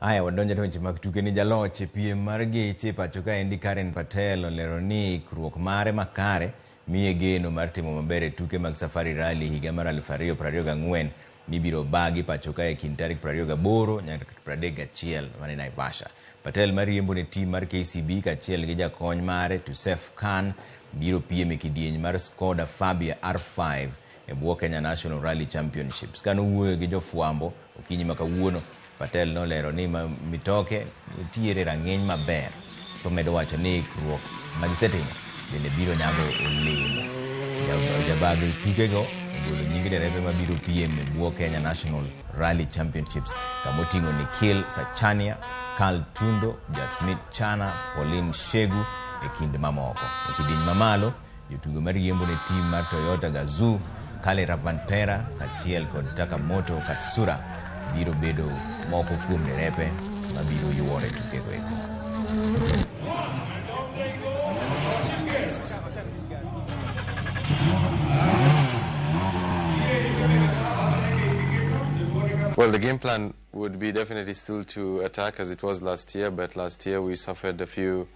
Aya wadonjo e weche mag tuke ni jaloch e piem mar geche pacho kaendi Karen Patel olero ni ikruok mare makare miye geno mar timo maber e tuke mag Safari Rally higa mar 2024 mibiro bagi pacho kae kind tarik 28 nyaka 31 mane Naivasha. Patel mariembo ne tim mar KCB kaachiel gi jakony mare Tusef Khan biro piem e kidieny mar Skoda Fabia R5 e bwo Kenya National Rally Championships. Kanowuoyo gi jofwambo okinyi ma kawuono, Patel nolero ni mitoke nitiere rang'iny maber to medo wacho ni ikruok magisetimo bende biro nyago olemo. Jabag tukego ogolo nying derepe mabiro piem e bwo Kenya National Rally Championships kamoting'o Nikhil Sachania, Carl Tundo, Jasmit Chana, Pauline Shegu e kind mamoko. E kidieny mamalo, jotugo mariembo ne tim mar Toyota Gazoo, Kalle Rovanpera kaachiel kod Takamoto Katsura biro bedo moko kuom derepe mabiro yuoro e tukego eko. Well, the game plan would be definitely still to attack as it was last year, but last year we suffered a few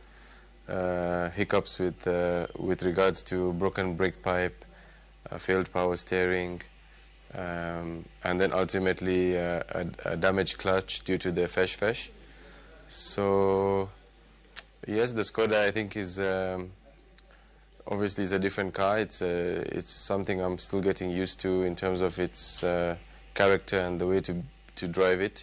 hiccups with regards to broken brake pipe, failed power steering, and then ultimately a damaged clutch due to the fesh. So, yes, the Skoda I think is obviously is a different car. It's something I'm still getting used to in terms of its character and the way to drive it.